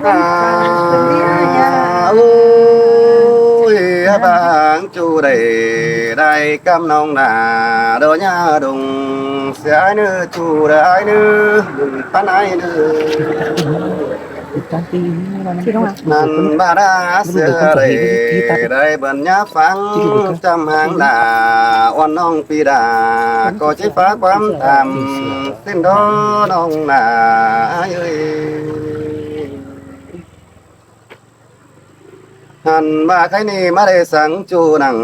ໂອ້ຍ ບາງຈູໄດ້ ໄດ້ກຳນ້ອງໜ້າ ດອກຍາດົງ ເສຍອ້າຍເນີ ຈູໄດ້ອ້າຍເນີ ບຸນປັນອ້າຍເນີ ນັ້ນບາດາເສຍໄດ້ ໄດ້ເບິ່ນຍາຟັງ ຈຳຫາງໜ້າ ອ່ອນນ້ອງປີດາ ກໍຊິຝາກຄວາມຖາມ ເສັ້ນດອນ້ອງໜ້າເອີຍ ຫັ້ນວ່າໃຄນີ້ມາໄດ້ສັງຈູນັ່ງ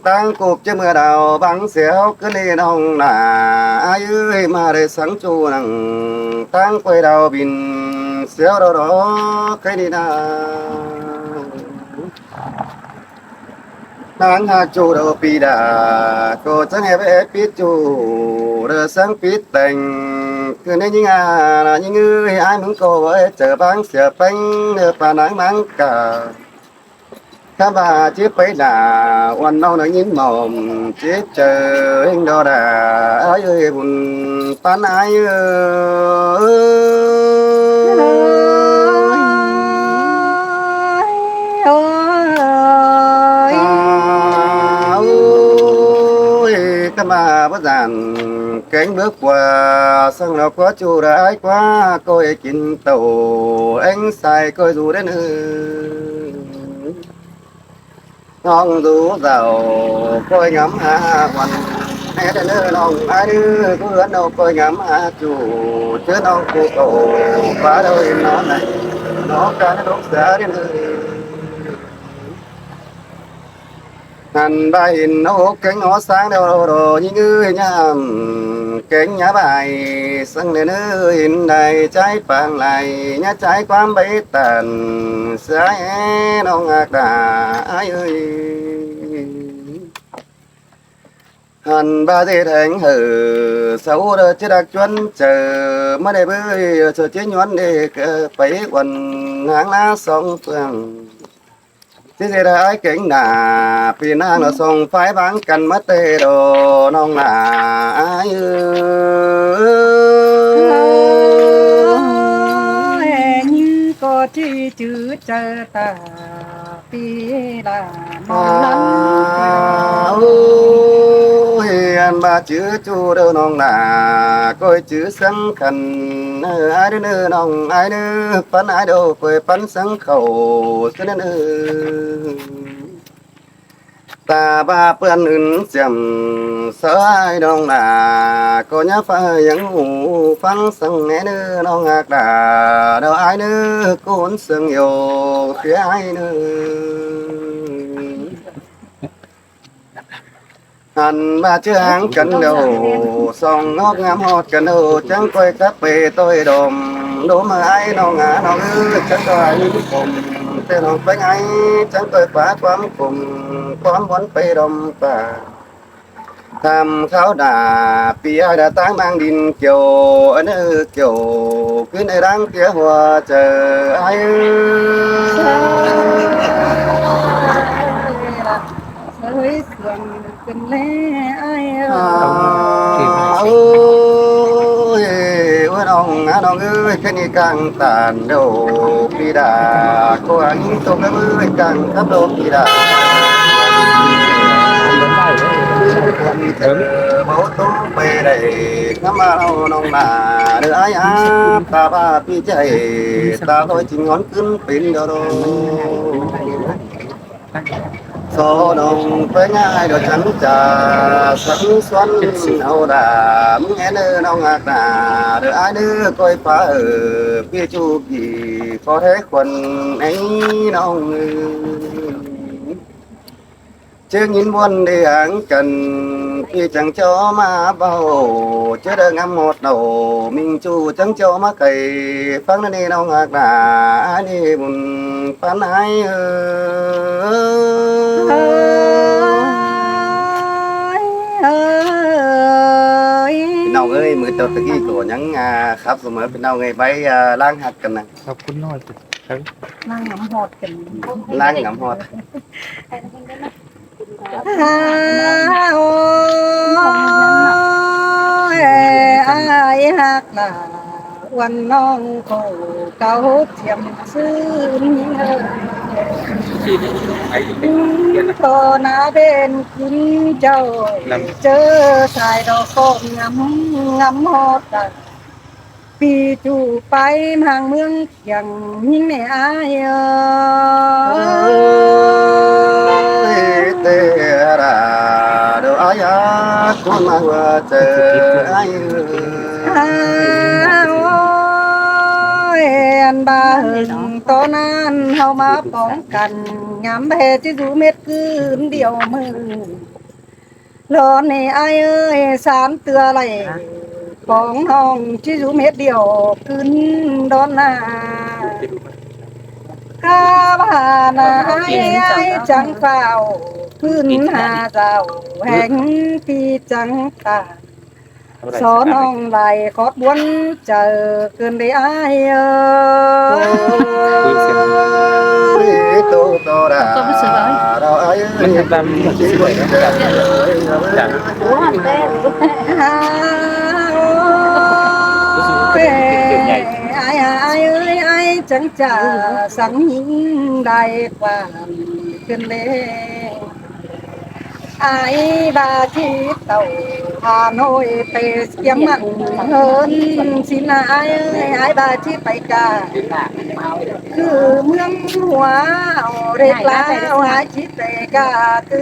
ຕັ້ງກຸບຈະເມື່ອດາວບັງເສຍເຮົາຄືນີ້ນ້ອງໜ້າເອີຍ ມາໄດ້ສັງຈູນັ່ງ ຕັ້ງກວຍດາວບິນເສຍເຮົາດອກໃຄນີ້ນາ. ນາງຫາກຈູດເອົາປີດາ ກໍຈັ່ງໃຫ້ໄປແອບປິດຈູເດີ ສັງປິດແຕ່ງ ຄືໃນຍິງອານະຍິງເອີຍ ອ້າຍມຶງກໍເວີຍ ເຈີບາງເສຍແປ້ງເດີ ປານາງມັງກາ ຄຳວ່າເຈັບໄປໜ້າ ອ່ອນນ້ອງໄດ້ຍິນໝອມ ເຈັບເຈີເອງດອດາ ອ້າຍເອີຍ ບຸນ ປານອາຍເອີຍ ໂອ້ຍ ໂອ້ຍ ກະມາບໍ່ສັນ ແກງເບີກກວ່າ ສັງເລົ່າກວ່າ ຈູດອາຍກວ່າ ກໍໃຫ້ກິນເຕົ້າ ແອງສາຍກໍຢູ່ເດີ ນ້ອງດູເຈົ້າ ຂ້ອຍງຳຫາວັນ ແນ່ເດີນ້ອງອາຍເດີ ເພື່ອນເຮົາຂ້ອຍງຳຫາຈູ ເຈີນ້ອງຜູ້ເກົ່າ ຟ້າດາວເຫັນນອນໃນ ນ້ອງການລົກສາເດີ ຫັ້ນບາເຫັນນອກແກງຫໍສາງດາວ ຍິງເອີຍຍາມ ແກງຍາບາຍ ສັງເດີເຫັນໄດ້ໃຈປາງໄຫຼ ຍາໃຈຄວາມໃບຕັນ ສາຍແອນ້ອງອາກາອາຍເອີຍ ຫັ້ນບາເດແທງເຫີ ສາວເດີຈະດັກຈວນເຈີ ມາໄດ້ເບີຍ ສາວເຈຍນວນເດເກີໄປວັນ ຫາງນາສອງເຟືອງ ຊິເສຍດາຍເກັ່ງໜ້າ ພີ່ນາງລະສອງຝ່າຍບາງກັນມາແຕ່ດົນ ນ້ອງຫຼ້າເອີຍ ຍິງກໍທີ່ຈື່ໃຈຕາ ປີລານ້ອງຫຼ້າ ໂອ້ຍ ອັນວ່າຈື່ຈູເດີນ້ອງຫຼ້າ ກ້ອຍຈື່ສຳຄັນ ເອີ ອ້າຍເດີ ນ້ອງອ້າຍເດີ ປັນອ້າຍໂດ ກ້ອຍປັນສັງເຂົ້າ ຊະນັ້ນເອີ ຕາບາເປື້ອນອື່ນຈຳ ສາຍນ້ອງຫຼ້າ ກໍຢ່າຟ້າຍັງຫູຟັງສັງແນ່ເດີ ນ້ອງຮັກຫຼ້າ ດອກອ້າຍເດີ ໂກນເຊິ່ງໂຍ ເສຍອ້າຍເດີ. ອັນມາເຈີຫາງກັນໂດ ສອງນອກງາມຮອດກັນໂດ ຈັ່ງກ້ອຍກັບໄປຕ້ອຍດອມ ໂດມເອີ ອ້າຍນ້ອງອານ້ອງເອີ ຈັ່ງກ້ອຍມີຄົມ ແຕ່ນ້ອງໄປໄງ ຈັ່ງກ້ອຍປາຄວາມຄົມ ຄວາມບອນໄປດອມປ່າ ທຳເຂົ້າໜ້າ ປີອ້າຍດາຕາງນາງດິນກ່ຽວ ອັນເອີກ່ຽວ ຂຶ້ນໃນດັງເກຍຫົວໃຈອ້າຍເອີຍ. ເອີຍ ສວນເປັນແລອ້າຍເອີຍ ໂອ້ຍ ໂອ້ຍ ນ້ອງນານ້ອງເອີຍ ແຄ່ນີ້ກາງຕານໂດ ປີດາ ໂຄຫາງຍິງຕົກເອີຍ ກາງຄັບໂດ ປີດາ ເອີ ເບົາໂຕໄປໄດ້ ນຳມາເອົານ້ອງມາເດີ ອ້າຍອາ ຕາບາປີໃຈ ຕາລອຍຈິງຫອນຂຶ້ນເປັນດອກ ສອນອງໄປງ່າຍດອກຈັນຈາ ສັງສວນເອົາດາ ມຶງແອນເອີ ນ້ອງຮັກໜ້າເດີ ອ້າຍເດີ ກ້ອຍຟ້າເອີ ປີຈູກີ ຂໍແທ້ຄວັນໃຫ້ນ້ອງເອີ ເຈີຍິນວນໄດ້ຫາງກັນ ປີຈັ່ງເຈົ້າມາເວົ້າ ເຈີໄດ້ງາມຮອດເອົາ ມິງຈູຈັ່ງເຈົ້າມາໄກ ຟັງນະນີ້ນ້ອງຮັກໜ້າ ອັນນີ້ບຸນ ປານອ້າຍເອີຍ ເອີຍ ເອີຍ ພີ່ນ້ອງເອີຍ ມື້ເຈົ້າຕະກີ້ກໍຍັງ ອ່າ ຂັບສະເໝີ ພີ່ນ້ອງເອີຍ ໄປ ອ່າ ລ້າງຮັກກັນນະ ຂອບຄຸນນ້ອຍ ລ້າງນ້ຳຮອດກັນ ລ້າງນ້ຳຮອດ ໂອ້ຍ ອ້າຍຮັກຫຼ້າ ວັນນ້ອງໂຄ ເຂົາຈຽມຊື່ນເອີຍ ຕໍ່ໜ້າເບນຄຸນເຈົ້າ ເຈີສາຍດອກກອງງາມ ງາມຮອດ ປີຈູໄປທາງເມືອງ ຍັງຍິງແນ່ອ້າຍເອີຍ ເຕລາໂດອາຍາ ຄົນມາວ່າເຈີອ້າຍເອີຍ ໂອ້ຍ ອັນບາເຫິງຕອນນັ້ນເຮົາມາປ້ອງກັນ ຍາມແບຊິຊູເມັດຄືນດຽວມື້ ລອນນີ້ອ້າຍເອີຍ ສາມເທື່ອໄລ່ ຂອງນ້ອງຈິຊູເມັດດຽວຂຶ້ນດອນໜ້າ ກາບານາອ້າຍ ອ້າຍຈັ່ງຟ້າວ ຂຶ້ນຫາເຈົ້າແຫ່ງປີຈັ່ງຕາ ສອນນ້ອງໄດ້ຂອບບວນ ເຈີເກີນໄດ້ອ້າຍເອີຍ ໂຕໂຕດາ ເຮົາອ້າຍເອີຍ ມັນເປັນແບບນີ້ ອ້າຍ ອ້າຍເອີຍ ອ້າຍຈັ່ງຈະສັ່ງຍິງໄດ້ກວ່າເພິ່ນເດ້ ອ້າຍບາຊິເຕົ້າຫາໂນຍ ໄປກຽມໝັ້ນເຮືອນສິນນະ ອ້າຍເອີຍ ອ້າຍບາຊິໄປກາ ຄືເມືອງຫົວເອາເດັກລາວ ອ້າຍຊິໄປກາ ຄື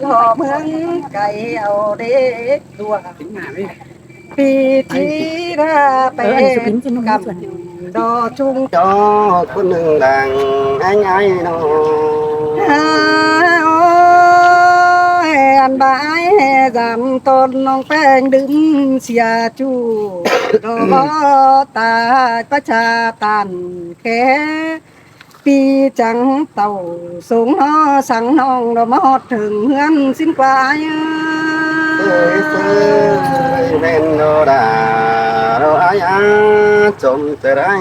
ທໍ່ເມືອງໄກເອົາເດັກຕົວ ປີທີ່ລາໄປເຮັດກຳ ດອກຊຸງ ດອກຄົນໜຶ່ງດັ່ງແຮງອ້າຍນ້ອງ ໂອ້ຍ ອັນບາຍແຮຈຳຕົ້ນນ້ອງແປ້ງດື່ມເສຍຈູ ດອກບໍ່ຕາຍປະຊາຕານແຄ ປີຈັ່ງເຕົ້າ ສົງເນາະສັງນ້ອງ ດອກມາຮອດເຖິງເຮືອນສິນກວ່າອ້າຍເອີຍ ເອີຍເອີຍ ແມ່ນດອກດາ ດອກອ້າຍອາ ຈົ່ມຈະໄດ້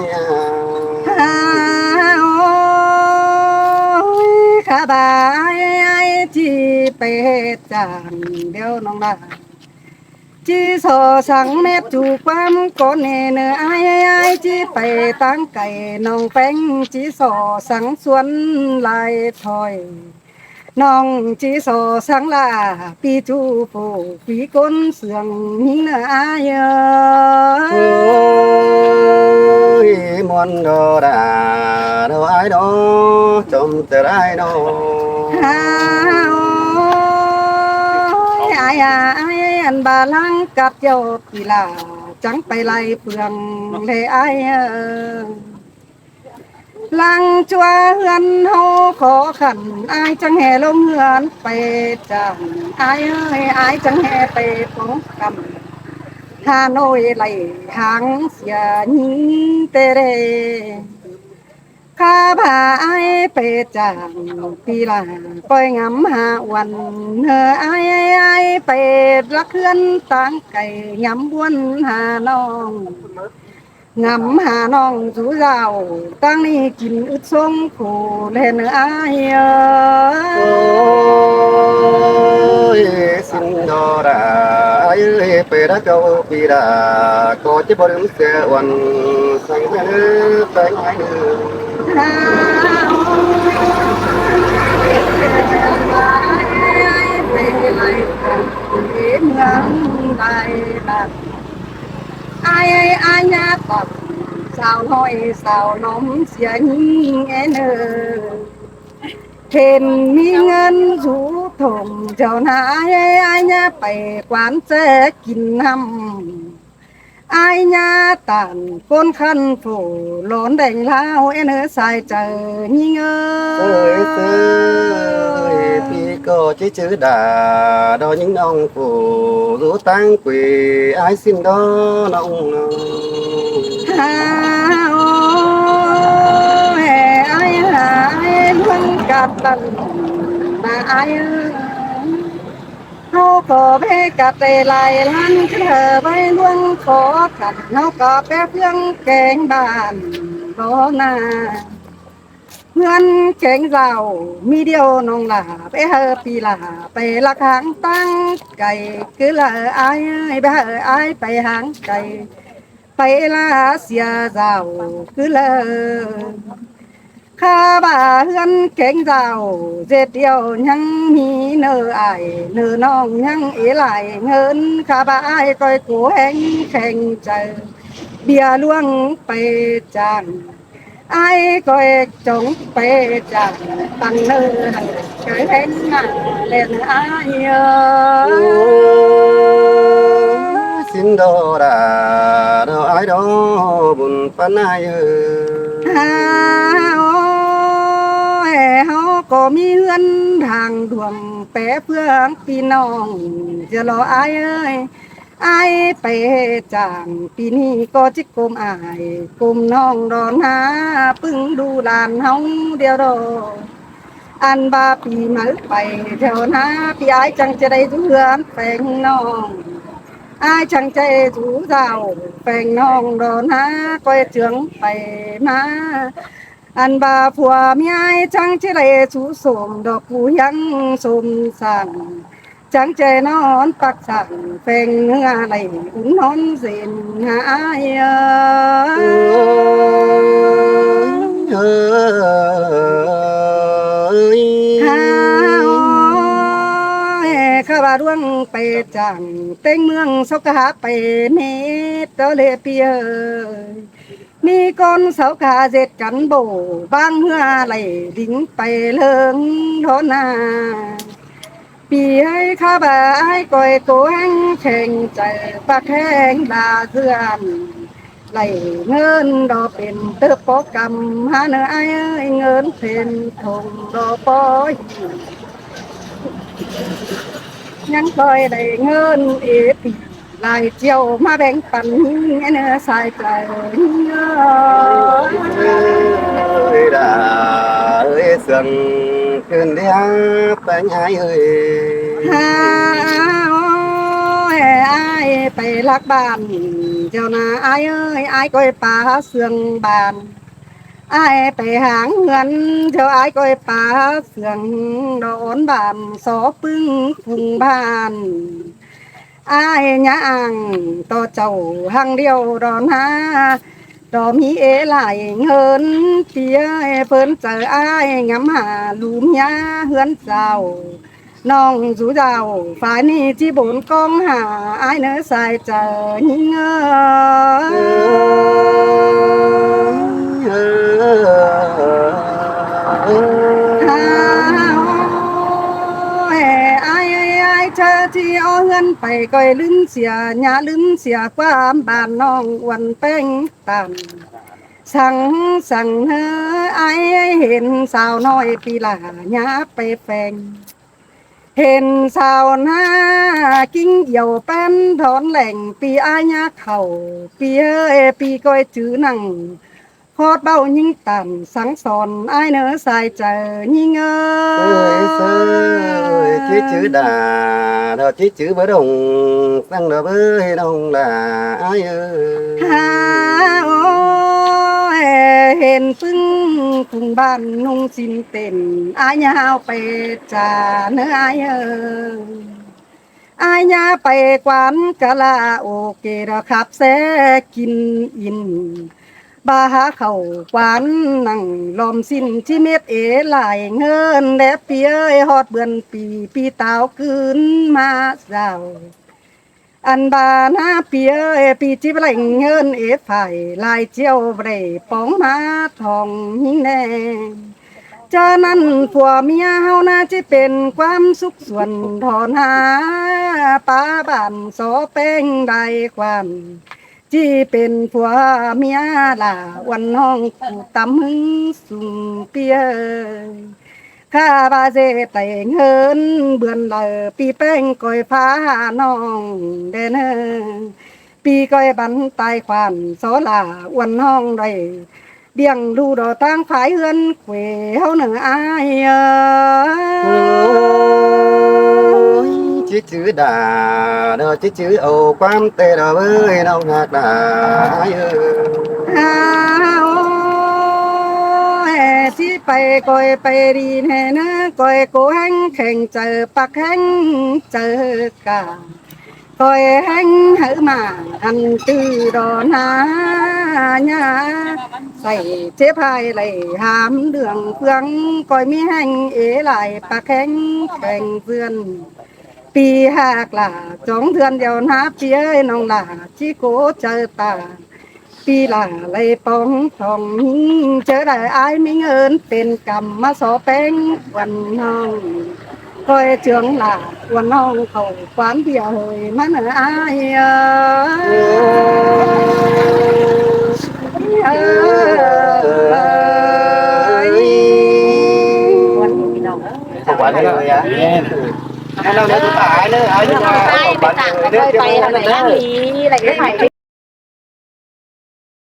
ອາ ໂອ້ຍ ຂ້າບາອ້າຍ ອ້າຍຈິໄປເຮັດຈັ່ງດຽວນ້ອງດາ ຈີຊໍສັງແນບຈູຄວາມກ່ອນແນ່ເນີ ອ້າຍ ອ້າຍຈິໄປທາງໄກ ນ້ອງແປ້ງຈີຊໍສັງຊວນຫຼາຍຖ້ອຍ ນ້ອງຈີຊໍສັງລາ ປີຈູໂປ ປີກົ້ນເຊື່ອງຍິງເນີ ອ້າຍເອີຍ ໂອ້ຍ ມ່ວນດອດາ ດອກອ້າຍດອກ ຈົ່ມຈະໄດ້ດອກ ອ້າຍ ອ້າຍ ອ້າຍ ອັນບາຫຼັງກັດເຈົ້າ ປີລາ ຈັ່ງໄປໄລ່ເຟືອງແລອ້າຍເອີຍ ຫຼັງຈົວເຮືອນເຮົາຂໍຂັນ ອ້າຍຈັ່ງແຫ່ລົງເຮືອນໄປຈ້າງ ອ້າຍເອີຍ ອ້າຍຈັ່ງແຫ່ໄປປ້ອງກັນ ຫາໂນຍໄລ່ຫາງເສຍຍິງແຕ່ແລ ຂ້າພາອ້າຍໄປຈ້າງ ປີລາປ່ອຍງຳຫາອວນ ເຮີອ້າຍ ອ້າຍໄປລັກເຮືອນຕາງໄກ ຍາມບວນຫານ້ອງ ງຳຫານ້ອງສູ່ເຈົ້າ ຕັ້ງນີ້ກິນອຶດຊົງໂຄແລນເອີຍ ອ້າຍເອີຍ ໂອ້ຍ ຊິນດອດາ ອ້າຍເອີຍ ໄປດາເກົ່າປີດາ ກໍຈະບໍ່ລືມເສຍອວນ ສັງເດີແປງໃຫ້ເດີ ເມືອງໃດ ອ້າຍ ອ້າຍຍາຕັບ ສາວນ້ອຍສາວໜອມເສຍຍິງແອເນີ ເຫັນມີເງິນສູຖົງເຈົ້ານາຍ ອ້າຍຍາໄປກວານແຈກິນນຳ ອ້າຍຍາຕານກົ້ນຄັນໂຟ ຫຼອນແດງລາວແອເນີ ສາຍໃຈຍິງເອີຍ ເອີຍເອີຍ ພີ່ກໍ ຈື່ດາ ດອຍິງນ້ອງຜູ້ ຢູ່ຕ່າງກຸຍ ອ້າຍຊິນດອນ້ອງນ້ອງ ຫາໂອຍ ອ້າຍຫາອ້າຍລວງກັດລັນນາອ້າຍເອີຍ ເຮົາກໍເບກັດໄດ້ຫຼາຍລ້ານເທື່ອ ໄວ້ລວງຂໍກັນ ເຮົາກໍແປເພື່ອງແກງບ້ານບໍ່ນາ ເຮືອນແຂງເຈົ້າມີດຽວນ້ອງຫຼາ ໄປເຮີປີຫຼາ ໄປລັກຫາງຕ່າງໄກ ຄືລະອ້າຍ ໄປເຮີອ້າຍໄປຫາງໄກ ໄປ ໄປລາເສຍເຈົ້າຄືເລີຍ. ຂ້າວ່າເຮືອນແຂງເຈົ້າເຈັດດຽວ ຍັງມີເນີອ້າຍເນີນ້ອງ ຍັງເອຫຼາຍເງິນ. ຂ້າວ່າອ້າຍກ້ອຍໂກແຮງແຂງໃຈ ເບຍຫຼວງໄປຈ້າງ ອ້າຍກ້ອຍຈົ່ງໄປຈ້າງ ຕັ້ງເນີໃຫ້ໃຈແຮງມາແລ່ນອ້າຍເອີຍ. ໂອ້ຍ ສິນດໍດາດອ ອ້າຍດອ ບຸນປານອ້າຍເອີຍ. ຫາ ໂອ້ຍ ເຮົາກໍມີເຮືອນທາງດວງ ແປເພື່ອພີ່ນ້ອງ ຈະລໍອ້າຍເອີຍ. ອ້າຍໄປຈ້າງ ປີນີ້ກໍຈິກກົມອ້າຍກົມນ້ອງດອນຫາ ປຶງດູຫຼານເຮົາດຽວດອກ. ອັນວ່າປີໃໝ່ໄປແຖວໜ້າ ປີອ້າຍຈັ່ງຈະໄດ້ຢູ່ເຮືອນແຟງນ້ອງ ອ້າຍຈັ່ງຈະຢູ່ເຈົ້າແຟງນ້ອງດອນຫາ ກ້ອຍເຈືອງໄປມາ. ອັນວ່າຜົວເມຍອ້າຍຈັ່ງຈະໄດ້ສູ່ສົມດອກ ຜູ້ຍັງສົມສັນ ຈັ່ງຈະນອນປັກສັງ ແຟງເຮືອໄຫຼອຸ່ນນອນເຊັນຫາອ້າຍເອີຍ. ຫາ ໂອ້ຍ ຂ້າວ່າດວງໄປຈ້າງ ແຕ່ງເມືອງເຊົາກະຫາໄປເມດເດີເລປີເອີຍ. ນີ້ກ່ອນເຊົາກະເຈັດກັນໂບ ບາງເຮືອໄຫຼດິງໄປເລີງດອນນາ. ປີເອີຍ ຂ້າວ່າອ້າຍກ້ອຍໂຕແຮງແຂງໃຈ ປາກແຂງລາເຮືອນ ໄຫຼເງິນດອກເປັນເຕີບປໍກຳ ຫາເນີອ້າຍເອີຍ ເງິນເປັນຖົງດອກປໍຫິ້ງ ຍັງຄ່ອຍໄດ້ເງິນເອປີ ຫຼາຍຈຽວມາແບ່ງປັນແມ່ເນີສາຍໃຈ. ເອີຍດາເອີຍ ເຊື່ອງຄືນດຽວໄປຍາຍເອີຍ. ຫາ ໂອ້ຍ ອ້າຍໄປລັກບ້ານເຈົ້ານາ ອ້າຍເອີຍ ອ້າຍກ້ອຍປາເຊື່ອງບ້ານ. ອ້າຍໄປຫາເຮືອນເຈົ້າ ອ້າຍກ້ອຍປາເຊື່ອງດອນບ້ານ ຊໍປຶງພຸງບ້ານ. ອ້າຍຍ່າອ່າງຕໍ່ເຈົ້າຫາງດຽວດອນຫາ ດອກມີເອຫຼາຍເງິນ ປີເອີຍ ເພິ່ນໃຈອ້າຍງາມຫາລູມຍາເຮືອນເຈົ້າ ນ້ອງສູ່ເຈົ້າ ຝ່າຍນີ້ຈິບົນກອງຫາ ອ້າຍເນີສາຍໃຈຍິງເອີຍ. ຫາ ໂອ້ຍ ອ້າຍເອີຍ ອ້າຍເຈີທີ່ເອົາເຮືອນໄປ ກ້ອຍລືມເສຍ ຢ່າລືມເສຍຄວາມບ້ານນ້ອງ ອວນແປ້ງຕານ ສັງ ສັງເຮີ ອ້າຍເຫັນສາວນ້ອຍປີຫຼ້າ ຍ່າໄປແຟງ ເຫັນສາວໜ້າກິ່ງອຽວແປ້ນດອນແຫຼງ ປີອ້າຍຍາເຂົ້າ ປີເອີຍ ປີກ້ອຍຈື່ນັ່ງ ຮອດເບົາຍິງຕານ ສັ່ງສອນອ້າຍເນີສາຍໃຈຍິງເອີຍ. ເອີຍເອີຍ ຈິຈື່ດາ ດອກຈິຈື່ບໍ່ດົງ ສັ່ງດອກເອີຍນ້ອງຫຼ້າອ້າຍເອີຍ. ຫາ ໂອ້ຍ ເຫັນປຶ້ງກຸງບ້ານນຸ່ງສິ້ນ ເຕັ້ນອ້າຍຍາວໄປຈາເນີອ້າຍເອີຍ. ອ້າຍຍາໄປກວານກາລາໂອເກ ດອກຂັບແຊກິນອິນ ບາຫາເຂົ້າກວານນັ່ງລອມສິ້ນ ທີ່ເມັດເອຫຼາຍເງິນແດ່ປີເອີຍ ຮອດເດືອນປີ ປີຕາວຄືນມາເຊົ້າ. ອັນບານາປີເອີຍ ປີຈິບໄຫຼເງິນເອຝ້າຍ ຫຼາຍຈຽວບໍ່ໄດ້ປອງມາທອງຍິງແດ່. ຈາກນັ້ນຜົວເມຍເຮົານາ ຈະເປັນຄວາມສຸກສວນທອນຫາ ປາບ້ານສໍແປ້ງໄດ້ຄວາມ ຈະເປັນຜົວເມຍຫຼ້າ ອວນນ້ອງຜູ້ຕຳຫຶງສູງເປີຍ. ຂ້າວ່າເສໄດ້ເງິນເດືອນລະ ປີແປ້ງກ້ອຍພານ້ອງແດ່ເນີ ປີກ້ອຍບັນຕາຍຂວານ ສໍຫຼ້າອວນນ້ອງໄດ້ ລ້ຽງດູດອກທາງຝ່າຍເຮືອນເຂວເຮົາເນີອ້າຍເອີຍ. ໂອ້ຍ ຈິຈື່ດາ ດອກຈິຈື່ເອົາຄວາມແຕ່ດອກເອີຍ ນ້ອງຮັກຫຼ້າອ້າຍເອີຍ. ຫາ ໂອ້ຍ ຊິໄປກ້ອຍໄປດີແນ່ເນີ ກ້ອຍໂກແຮງແຂງໃຈ ປັກແຮງໃຈກາ ຂ້ອຍແຮ່ງໃຫ້ມາ ອັນຕື້ດອນຫາຍາ ໃສ່ເຈັບຫາຍໄຫຼຫາມເລື່ອງເຟືອງ ຂ້ອຍມີແຮ່ງເອຫຼາຍປາກແຂງແຂງເຟືອນ ປີຫາກຫຼ້າສອງເດືອນດຽວນາ ປີເອີຍນ້ອງຫຼ້າ ຊິໂກເຈີຕາ ປີຫຼ້າໄຫຼປອງທອງ ເຈີໄດ້ອາຍມີເງິນເປັນກຳ ມາສໍແປງອວນນ້ອງ ຂ້ອຍເຈືອງຫຼ້າອວນນ້ອງ ເຂົ້າຄວາມເບຍເຮີຍ ມາເນີອາຍເອີຍ ເອີຍ ຂອບໃຈເດີຍາ ແມ່ນ ໃຫ້ເຮົາເດີຕາຍເດີ ເອົາຢູ່ ໄປ ໄປຕ່າງ ໄປ ໄປ ໄປ ໄປ ໄປ